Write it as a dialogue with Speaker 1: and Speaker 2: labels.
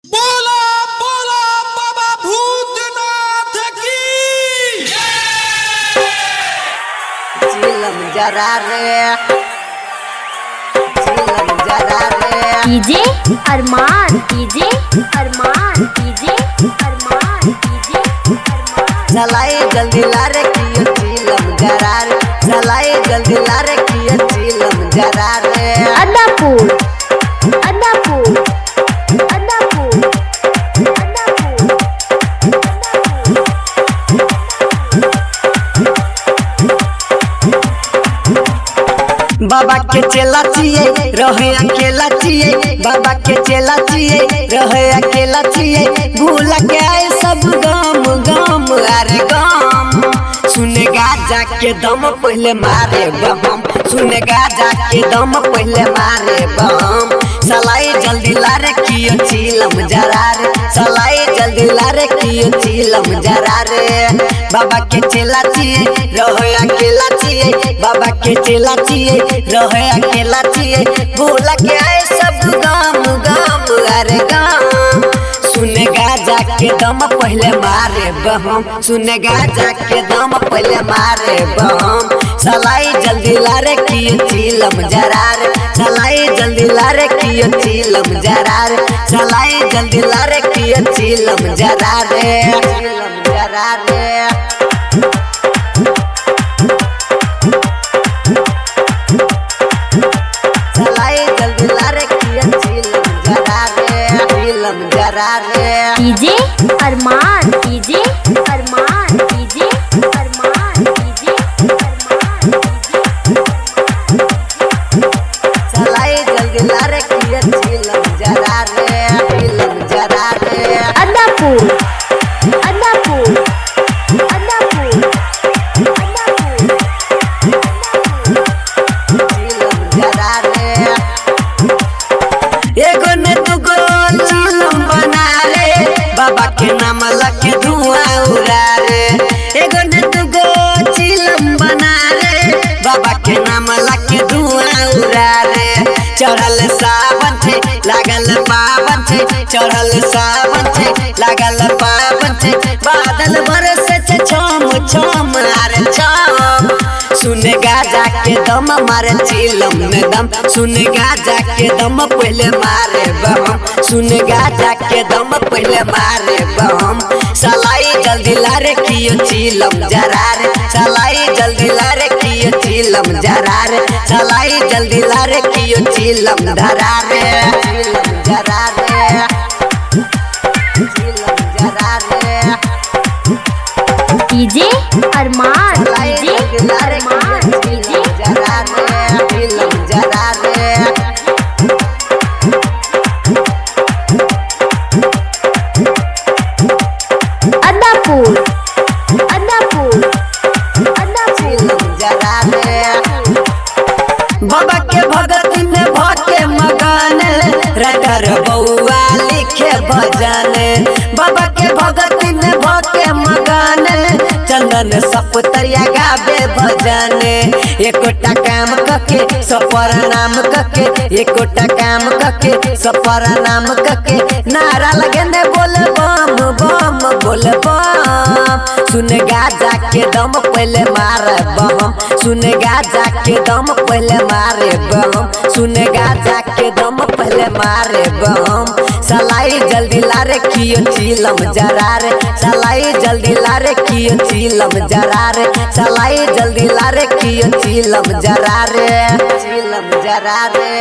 Speaker 1: बोला बोला बाबा भूतनाथ की।
Speaker 2: चिलम जरा रे, चिलम जरा रे।
Speaker 3: DJ Arman, DJ Arman, DJ Arman, DJ Arman.
Speaker 2: चलाई जल्दी लारे कियो चिलम जरा रे, चलाई जल्दी लारे कियो चिलम जरा रे।
Speaker 3: अदापुर, अदापुर, अदापुर, अदापुर, अदापुर।
Speaker 2: बाबा के चेला चिए रहे अकेला चिए, बाबा के चेला चिए रहे अकेला चिए। भूल के आए सब गम गम अरे गम। सुने गाजा के दम पहले मारे बम, सुने गाजा के दम पहले मारे बम। सलाई जल्दी लारे कियो चिलम जरा रे, सलाई जल्दी लारे कियो चिलम जरा रे। बाबा के चेला चिए रहे अकेला चिए, बाबा के चेला चिए रहे अकेला चिए। भूल के आए सब गम गम अरे गम। सुने गाजा के दम पहले मारे बम, सुने गाजा के दम पहले मारे बम। सलाई जल्दी लारे कियो चिलम जरा रे, सलाई जल्दी लारे कियो चिलम जरा रे, सलाई जल्दी लारे कियो चिलम जरा रे, चिलम जरा रे। सलाई जल्दी लारे कियो चिलम जरा रे, चिलम जरा रे।
Speaker 3: DJ Arman, DJ Arman, DJ Arman, DJ Arman, DJ.
Speaker 2: चलाई जल्दी लारे कियो चिलम जरा रे, चिलम जरा रे।
Speaker 3: अदापुर, अदापुर, अदापुर, अदापुर,
Speaker 2: चिलम जरा रे। एगो ने दुगो चिलम बना रे, बाबा के नाम लके धुआं उड़ा रे। एगो ने दुगो चिलम बना रे, बाबा के नाम लके धुआं उड़ा रे। चढ़ल सावन छे लागल पावन छे, चढ़ल सावन छे लागल पावन छे। बादल बरसे छे छम छम अरे छम। सुने गाजा के दम मारे चिलम में दम, सुने गाजा के दम पहले मारे बम, सुने गाजा के दम पहले मारे बम। सलाई जल्दी लारे कियो चिलम जरा रे, सलाई जल्दी लारे कियो चिलम जरा रे, सलाई जल्दी लारे कियो चिलम धरा रे, चिलम जरा रे, चिलम जरा रे।
Speaker 3: DJ Arman, DJ Arman, DJ
Speaker 2: जरा रे, चिलम जरा रे।
Speaker 3: अदापुर, अदापुर, अदापुर।
Speaker 2: चिलम जरा रे। बाबा के भगत में भके मगन, रटर बउआ लिखे भजन। बाबा के भगत में भके मगन, चंदन सपुतरिया गावे भजन। एकोटा काम कके सपर नाम कके, एकोटा काम कके सपर नाम कके। नारा लगने बोल बम बम बोल बम। सुन गाजा के दम पहले मारे बम, सुन गाजा के दम पहले मारे बम, सुन गाजा के दम पहले मारे बम। सलाई जल्दी लारे कियो चिलम जरा रे, सलाई जल्दी लारे कियो चिलम जरा रे, सलाई जल्दी लारे कियो चिलम जरा रे, चिलम जरा रे।